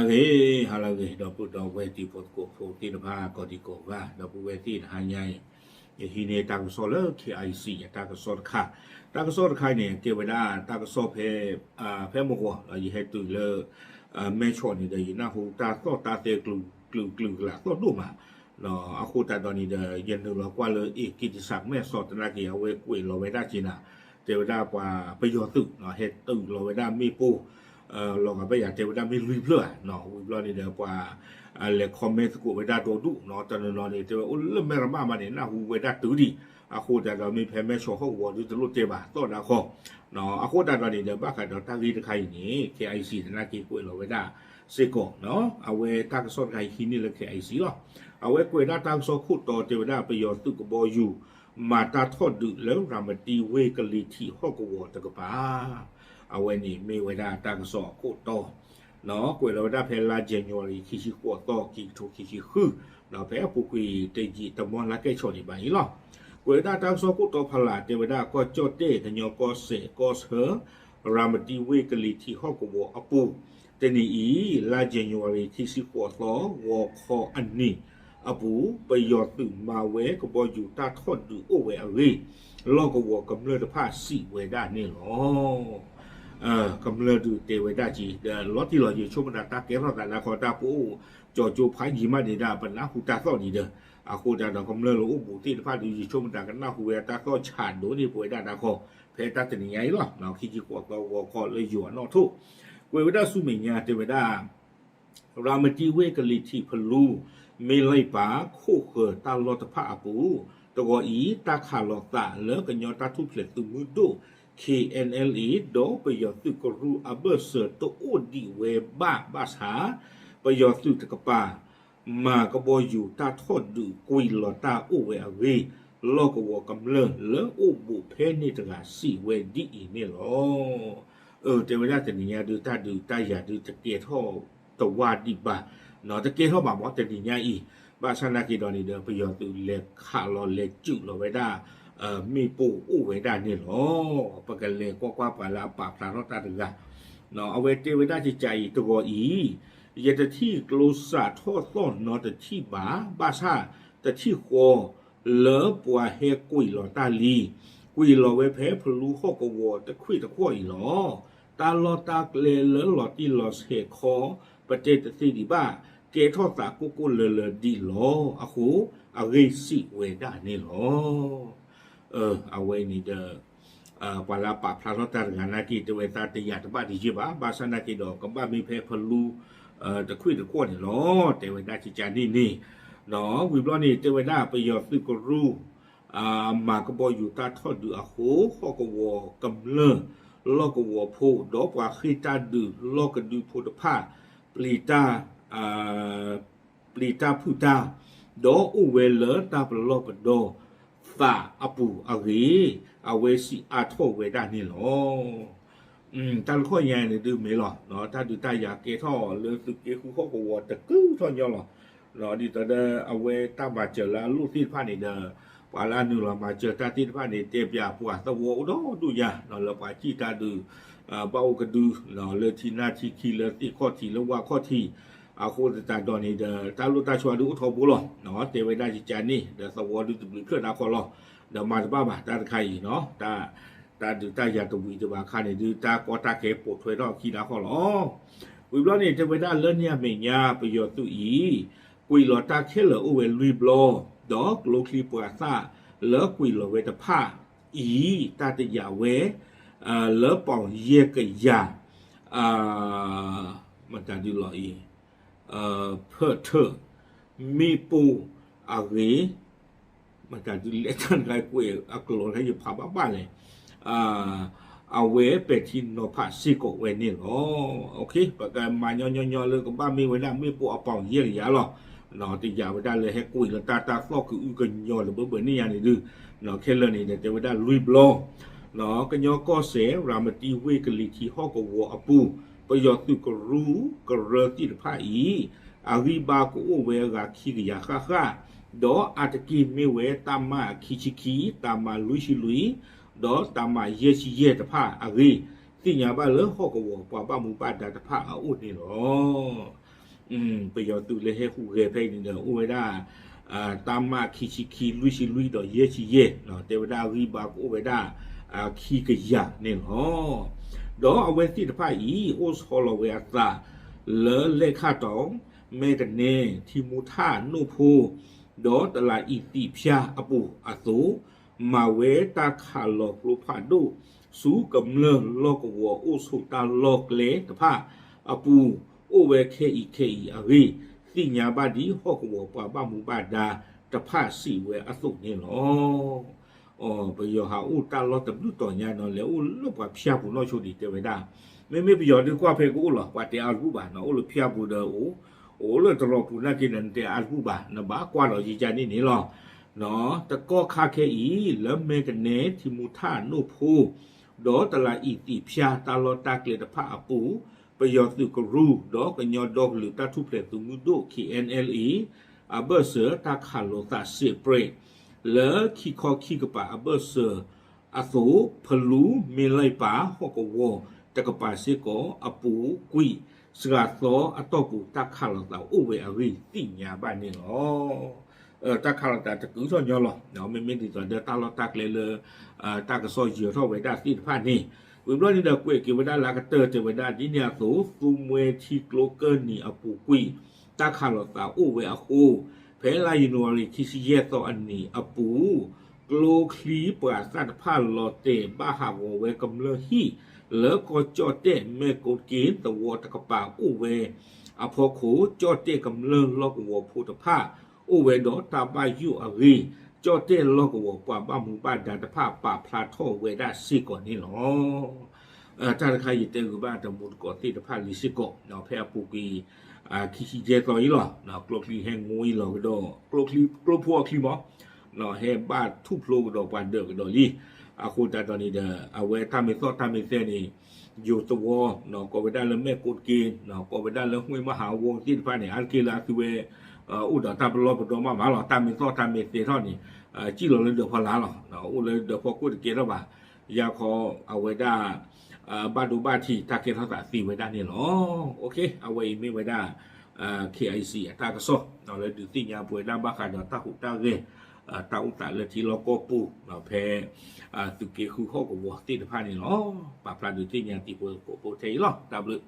ဂ့ၤ ဟါလၢအဂ့ၤ ဒီပုၢ်ဒီဝဲၢ်တံၤဖိသကိးဖိသ့ၣ်တဖၣ် ကိးဒံကိးဂၤ ဒီပုၢ်ဝဲၢ်သ့ၣ်တဟါညါအံၤ ယဟံးန့ၢ်တၢ်ကစီၣ်လၢ K I C အတၢ်ကစီၣ်တခါ, တၢ်ကစီၣ်တခါအံၤန့ၣ် ကဲဝဲဒၣ်တၢ်ကစီၣ်ဖဲ ဖဲမုၢ်ဂီၤ ဒီးယဟဲတုၤလၢ မဲၢ်ဆီးန့ၣ်ဒီး ယနၢ်ဟူတၢ်သီၣ်တၢ်သဲကျူၤကျူၤကလာ်သီၣ်ဒိၣ်မး, အဃိသတးဒီးန့ၣ်ဒီး ယနုာ်လီၤကွၢ်လၢ အ့ၣ် ကံၢ်တစးမဲၢ်ဆီးသနာ်က့ အဝဲကွဲးလီၤဝဲဒၣ်က့ၤနၤ, တဲဝဲဒၣ်ပှၤပယီၤသုး ဟဲတုၤလီၤဝဲဒၣ်မ့ၣ်ပိၢ် လီၤဂာ်ဘၣ်ယၤတဲဝဲဒၣ်မ့ၢ်လွံၢ်ဖျၢၣ်ဧါ, ဝံၤဘျီန့ၣ်ဒီးပှၤ လဲၤ comment သကိးဝဲဒၣ်ဒီဒူၣ် တနီၤနီၤန့ၣ် တဲဝဲအိၣ်လၢမဲၢ်ရမၣ်မးန့ၣ် နၢ်ဟူဝဲဒၣ်တုၤဒံး, အဃိသတးဒီးမ့ၢ်ဖဲမဲၢ်ဆီးဟီၣ်ကဝီၤဒုတလိၣ်တဲဘၣ် သီၣ်ဒၣ်ဃီ, အဃိသတးဒီးန့ၣ်ဒီး ဘၣ်ဃးဒီးတၢ်ဂ့ၢ်တခါအံၤန့ၣ် K I C သနာ်က့ကွဲးလီၤဝဲဒၣ်စ့ၢ်ကီး, အဝဲတၢ်ကစီၣ်တခါအံၤဟံးန့ၢ်လၢ K I C လီၤ. အဝဲကွဲးဒၣ်တၢ်ကစီၣ်ခိၣ်တီတဲဝဲဒၣ် ပယီၤသုးကဘီယူၤ မၤတၢ်ထီၣ်ဒုးလၢ ရၤမတံဝ့ၢ်ကလံၤထံးဟီၣ်ကဝီၤတကပၤ, အဝဲန့ၣ်မ့ၢ်ဝဲဒၣ်တၢ်ကစီၣ်အခိၣ်တီ ကွဲးလီၤဝဲဒၣ်ဖဲလါ January ခံဆံဃိးသီ ခံကထိခံဆံဃု, ဒီးဖဲအပူၤကွံာ်တယံာ်တမီၢ်လါကဲၣ်ဆိးန့ၣ်ဘၣ်အံၤလီၤ. ကွဲးဝဲဒၣ်တၢ်ကစီၣ်ခိၣ်တီဖီလာ်တဲဝဲဒၣ် ကီၢ်ကၠီၣ်တဲၣ် ကညီကီၢ်စဲၣ် ကီၢ်ဆၢ ရၤမတံဝ့ၢ်ကလံၤထံးဟီၣ်ကဝီၤအပူၤ, တနံၤအံၤ လါ January ခံဆံဃိးသီ ဂီၤခီအနံၤအပူၤ ပယီၤသုးမၤဝဲကဘီယူၤတၢ်ထီၣ်ဒုးအိၣ်ဝဲအဂ့ၢ် လီၢ်ကဝီၤကမျၢၢ်တဖၣ်စံးဝဲဒၣ်န့ၣ်လီၤ. ကမျၢၢ်ဒုးတဲဝဲဒၣ်က့ၤ ဒီးလီၤတံၢ်လီၤယံၤဆိကမိၣ်တၢ် တၢ်ကဲထီၣ်သးတၢ်ခီ တၢ်ပအိၣ်ကၠီကၠိဖးယံၤမးဒံးဒၣ် ပနၢ်ဟူတၢ်သီၣ်ဒံးဒီး, အဃိသတးဒီးကမျၢၢ်လၢအိၣ်ဘူးသ့ၣ်တဖၣ်ဒုး ယံၤဆိကမိၣ်တၢ်ကနၢ်ဟူဝဲတၢ်သီၣ်ဆးဒိၣ်န့ၢ်ပဝဲဒၣ်တၢ်ခီ ဖဲတၢ်တနံၤညါအံၤလီၤ. ခံဆံဃိးသီ ဂီၤခီလၢယိၤအနီၣ်ထိၣ်, ကွဲးဝဲဒၣ်ဆူမဲာ်ညါတဲဝဲဒၣ် ရၤမတံဝ့ၢ်ကလံၤထံးဖလူ မ့ၢ်လံပၤ ခိၣ်ဃၢၤတၢ်လီၢ်တဖၣ်အပူၤ, တဂီၤအံၤ တၢ်ခးလီၤသးလၢကညီတၢ်ထူၣ်ဖျဲးသုးမုၢ်ဒိၣ် K N L A ဒီးပယီၤသုးကရူၢ်အဘၢၣ်စၢၤတအိၣ်ဒံးဝဲဘၣ် ဘၣ်ဆၣ် ပယီၤသုးတကပၤ မၤကဘီယူၤတၢ်ထီၣ်ဒုးကွံာ်လီၤတၢ်အိၣ်ဝဲအဂ့ၢ် လီၢ်ကဝီၤကမျၢၢ်လၢအိၣ်ဘူးဖဲန့ၣ်တဂၤစံးဝဲဒ်အံၤန့ၣ်လီၤ. တဲဝဲဒၣ်တနံၤညါဒုး တၢ်ဒုးတၢ်ယၤဒုးတကဲထီၣ်တဝၢ်ဒံးဘၣ်, တကဲထီၣ်ဘၣ်မး တနံၤညါအံၤ, ဘၣ်ဆၣ်နာ်က့ဒီးန့ၣ်ဒီး ပယီၤသုးလဲၤခးလီၤလဲၤစုးလီၤဝဲဒၣ် မ့ၣ်ပိၢ်အိၣ်ဝဲဒၣ်န့ၣ်လီၤ. ပကလဲၤကွၢ်ကွၢ်ပှၤလၢအပာ်ဖျါထီၣ်တၢ်တဂၤ, အဝဲတဲဝဲဒၣ်ကကးအံၤ တဂီၤအံၤ ယတထံၣ်ကျိစးထီၣ်သီၣ်နီတထံၣ်ဘၣ်, ဘၣ်ဆၣ်တထံၣ်ဃီ လၢပှၤဟဲကွံာ်လီၤတၢ်လံ, ကွံာ်လီၤဝဲဖဲဖလူဟီၣ်ကဝီၤတခွ့ၣ်တခီၣ်အံၤလီၤ. တၢ်လီၢ်တၢ်ကျဲလၢလီၤတံၢ်လီၤဆဲးခီ ပတဲတသ့ဒံးဘၣ်, ကဲထီၣ်သးကိၢ်ကိၢ်လၢၤလၢၤဒံးလီၤ. အဃိအဂ့ၢ်စံးဝဲဒၣ်န့ၣ်လီၤ. အဝဲန့ၣ်ဒီး ပှၤလၢအပာ်ဖျါထီၣ်တၢ်တဂၤနာ်က့ တဲဝဲသးတယာ်တဘၣ်တယ့ၢ်ဘၣ်, ဘၣ်ဆၣ်နာ်က့ဒီး ကဘၣ်မ့ၢ်ဖဲဖလူ တခွ့ၣ်တခီၣ်န့ၣ်လီၤ. တဲဝဲဒၣ်ကကးန့ၣ်န့ၣ်, ဒီးဝံၤဘျီန့ၣ် တဲဝဲဒၣ်ပယီၤသုးကရူၢ် မၤကဘီယူၤတၢ်ထီၣ်ဒုးအဃိ ဟီၣ်ကဝီၤကမျၢၢ် လီၢ်ကဝီၤဖိ ဒီးပှၤဃ့ၢ်တၢ်ဒုးလီၢ်ကဒုဖိတဖၣ် ပျံၤတၢ် ပျံၤတၢ်ဖုးတၢ်, ဒီးအိၣ်ဝဲလၢတၢ်ပလီၢ်ပဒီသးအပူၤအဂ့ၢ် အဝဲစံးအါထီၣ်ဝဲဒၣ်န့ၣ်လီၤ. တၢ်တခီညါန့ၣ်ဒုးမ့ၢ်လီၤ, တၢ်ဒုးတၢ်ယၤကဲထီၣ်လၢသုးက့ဃုဟီၣ်ကဝီၤတကုာ်ထီၣ်ညီလီၤ. ဒ်သိးဒီးအဝဲတၢ်မၤစၢၤလၢအလိၣ်သ့ၣ်တဖၣ်န့ၣ်ဒီး ပှၤလၢအနုာ်လီၤမၤစၢၤတၢ်သ့ၣ်တဖၣ်န့ၣ် တဲပၠးပှၤသဝီအိၣ်ဒီဒူၣ်ညါ လၢပှၤစံၣ်တၢ်ဒုး ဘၣ်အိၣ်ကဒု လၢထံနၢ်ထံခံ လၢသ့ၣ်ခီၣ်ထံး လၢဝၣ်ခီၣ်ထံး, အဃိသတးဒီးန့ၣ်ဒီး တၢ်လိၣ်တၢ်ဆီဒုးအိၣ်ထီဘိလီၤ. တဲဝဲဒၣ်ကကးန့ၣ် ဒီးသဝီဒုးတဘျုးဖျၢၣ်ဒၣ်ဃီလီၤ. ဒီးမၤတဘၣ်ဘၣ်တၢ်တခါအံၤနီၤ, တၢ်ဒုးတၢ်ယၤတဝံၤတဘၣ်ခါန့ၣ်ဒုး တၢ်ကီတၢ်ခဲပိာ်ထွဲထီၣ်အခံဒၣ်ဃီလီၤ. ဝံၤဘျီန့ၣ် တဲဝဲဒၣ်လၢန့ၣ်အမဲာ်ညါ ပယီၤသုးအံၤ ကွံာ်လီၤတၢ်ခဲလၢာ်အိၣ်ဝဲလွံၢ်ဘျီ, ဒီးကျိချံပှၤသၣ်လၢကွံာ်လီၤဝဲတဖၣ်အံၤ တၢ်တယာ်ဝဲ လၢပီၣ်ယဲၢ်ကယၤ မတၤဒုလီၤအံၤ ဖၢၣ်ထၢၣ် မ့ၣ်ပိၢ်အဂ့ၢ် မတၤဒုလဲၣ်တၢ်တခါကွဲးအကျိၤလၢယဖးဘၣ်ဘၣ်လဲၣ်, အဝဲပဲာ်ထံနီၤဖးစ့ၢ်ကီးဝဲန့ၣ်လီၤ. ပကမၤညီညီညီလၢကဘၣ်မ့ၢ်ဝဲဒၣ်မ့ၣ်ပိၢ်အပီၣ်ယဲၢ်ကယၤလီၤ. တယာ်ဝဲဒၣ်လၢဟဲကွံာ်လီၤတၢ်တၢ်သီၣ်ကအုကညီၤတဘၢဘၢန့ၣ်ယါန့ၣ်ဒုး, ခဲလၢာ်န့ၣ်ဒီးတဲဝဲဒၣ်လွံၢ်ဘျီ ကညီကီၢ်စဲၣ် ရၤမတံဝ့ၢ်ကလံၤထံးဟီၣ်ကဝီၤအပူၤ ပယီၤသုးကရူၢ်ကရၢသ့ၣ်တဖၣ်အံၤ အဂံၢ်ဘါကအိၣ်ဝဲအဂၤခံကယၤဃၣ်ဃၣ်, ဒီးအါတက့ၢ်မ့ၢ်ဝဲတၢ်မၤခံဆံခံ, တၢ်မၤလွံၢ်ဆံလွံၢ်, ဒီးတၢ်မၤယဲၢ်ဆံယဲၢ်တဖၣ်အဂ့ၢ် သ့ၣ်ညါဘၣ်လၢဟီၣ်ကဝီၤပှၤဘၣ်မူဘၣ်ဒါတဖၣ်အအိၣ်န့ၣ်လီၤ. ပယီၤသုးလၢဟဲဟူးဂဲၤဖဲအံၤန့ၣ်ဒီး အိၣ်ဝဲဒၣ် တပ်မ ခံဆံခံ လွံၢ်ဆံလွံၢ်ဒီးယဲၢ်ဆံယဲၢ်, တဲဝဲဒၣ်ဂံၢ်ဘါကအိၣ်ဝဲဒၣ် ခံကယၤန့ၣ်လီၤ. ဒီးအဝဲသ့ၣ်တဖၣ်အံၤ အိၣ်ဆီလီၤဝဲအသး လၢလဲၣ်ခၣ်တီၤ, မဲၢ်ကနဲ, ထံမူထၣ်, နိၣ်ဖိ, ဒီးတလးအံၤသံးဖၠါအပူၤအသိး, မၤဝဲတၢ်ခးလီၤကျိဖးဒိၣ် ဆူကမျၢၢ်လီၢ်ကဝီၤအိၣ်ဆိးတၢ်လီၢ်ကျဲတဖၣ်အပူၤ, အိၣ်ဝဲခဲအံၤခဲအံၤအဂ့ၢ် သ့ၣ်ညါဘၣ်ဒ်ဟီၣ်ကဝီၤပှၤဘၣ်မူဘၣ်ဒါတဖၣ်စံးဝဲအသိးန့ၣ်လီၤ. ပယီၤဟးအိၣ်တၢ်လီၢ်တဘျုးတီၤညါနီၤ လဲၤအိၣ်လၢပှၤဖၠၣ်ပူၤနီၢ်ဆိဒံးတဲဝဲဒၣ်, မ့မ့ၢ်ပယီၤဒုးကွၢ်ဖဲကအိၣ်လီၤ ပှၤတဲအါတဘူၣ်ဘၣ်နီၤ, အိၣ်လၢဖၠၣ်ပူၤဒီးအိၣ်, အိၣ်လၢတရီးပူၤနာ်က့ဒီး နတဲအါတဘူၣ်ဘၣ်, နဘၣ်ကွၢ်ဒီးယကန့ၣ်န့ၣ်လီၤ. တကီၢ်ခါခဲအံၤ လၢမဲၢ်ကနဲ ထံမူထၣ် နိၣ်ဖိ ဒီးတလးအံၤသံးဖၠါတၢ်လီၢ်တၢ်ကျဲတဖၣ်အပူၤ, ပယီၤသုးကရူၢ် ဒီးကညီဒီကလုာ်တၢ်ထူၣ်ဖျဲးသုးမုၢ်ဒိၣ် K N L A အဘၢၣ်စၢၤ တၢ်ခးလိာ်သးစဲးပြဲး လၢခံခီခံကပၤအဘၢၣ်စၢၤအသိး ဖလူမ့ၢ်လံပၢ်ဟီၣ်ကဝီၤတကပၤစ့ၢ်ကီးအပူၤကွံာ် စှၤသီအတီၢ်ပူၤ တၢ်ခးလိာ်သးအိၣ်ဝဲအဂ့ၢ်သ့ၣ်ညါဘၣ်န့ၣ်လီၤ. တၢ်ခးလိာ်သးတကုာ်ထီၣ်ညီလီၤ. မ့မ့ၢ်ဒ်သိးဒီးတၢ်လီၢ်တၢ်ကျဲလၢ တၢ်ကစီၣ်ယၢၤထီၣ်ဝဲဒၣ်သ့ၣ်တဖၣ်န့ၣ်, ဝံၤဘျီန့ၣ်ဒီးကွဲးက့ၤဝဲဒၣ်လၢအကတၢၢ်တဲဝဲဒၣ်ဒ်န့ၣ်အသိး သူမှဲထံကျိကၢၢ်နံၤအပူၤကွံာ် တၢ်ခးလိာ်သးအိၣ်ဝဲအဃိ, ဖဲလါယနူၤအါရံၤ ခံဆံယဲၢ်သီအနံၤအပူၤ ကျိချံပှၤသၣ်တဖၣ်လီၤတဲာ်ဘၣ်ဟးဂီၤဝဲကမျၢၢ်ဟံၣ် လၢကီၢ်ကၠီၣ်တဲၣ် မဲၢ်ကိးက့သဝီတကပၤအိၣ်ဝဲအဖီခိၣ် ကၠီၣ်တဲၣ်ကမျၢၢ်လီၢ်ကဝီၤဖိတဖၣ် အိၣ်ဝဲဒီးတၢ်ဘၣ်ယိၣ်အဂ့ၢ် ကၠီၣ်တဲၣ်လီၢ်ကဝီၤပှၤဘၣ်မူဘၣ်ဒါတဖၣ်ပာ်ဖျါထီၣ်ဝဲဒၣ်စ့ၢ်ကီးန့ၣ်လီၤ. တၢ်တခါယတဲဂ့ၤဘၣ်တမူတကိးသ့ၣ်တဖၣ်လံစ့ၢ်ကီး ဖဲအပူၤကွံာ် ခံဆံယဲၢ်သီအံၤလီၤ. ကျိချံဟဲငိအံၤလီၤကဒီး ကျိချံ ကျိဖိအချံမး ဟဲဘၣ်ထူၣ်ဖျိကဒီးပှၤဒၢးကဒီးလံ. အဃိသတးဒီးန့ၣ်ဒီး အဝဲတၢ်မ့ၢ်သီၣ်တၢ်မ့ၢ်သဲန့ၣ် ယိၤသဝီ ကိးဝဲဒၣ်လၢမဲၢ်ကိးတက့ ကိးဝဲဒၣ်လၢမှ့ၢ်မဟါဝီသ့ၣ်တဖၣ်န့ၣ် အါတက့ၢ်လၢအသုဝဲ အိၣ်ဒီးတၢ်ပလီၢ်ပဒီမးမးလီၤ. တၢ်မ့ၢ်သီၣ်တၢ်မ့ၢ်သဲထီၣ်န့ၣ် စံၣ်လီၤလၢဒၢးဖီလာ်လီၤ. အိၣ်လၢဒၢးဖီခိၣ်တကဲထီၣ်ဘၣ်. ယၤခီအဝဲဒၣ် ဘၣ်ဒိဘၣ်ထံးတၢ်ကဲထီၣ်သးသ့ဝဲဒၣ်န့ၣ်လီၤ. အဝဲအံၤမ့ၢ်ဝဲဒၣ် K I C အတၢ်ကစီၣ် လၢဒုးသ့ၣ်ညါပဝဲဒၣ်ဘၣ်ဃးဒီးတၢ်ဟူးတၢ်ဂဲၤ တၢ်အိၣ်သးလၢထံလီၢ်ကီၢ်ပူၤ ဖဲ သုးက့ဃုဟီၣ်ကဝီၤသ့ၣ်တဖၣ်န့ၣ်လီၤ. ပာ်ဖျါဒုးသ့ၣ်ညါသံးဖိကိးဖိထဲအံၤလီၤ. တၢ်ဘျုး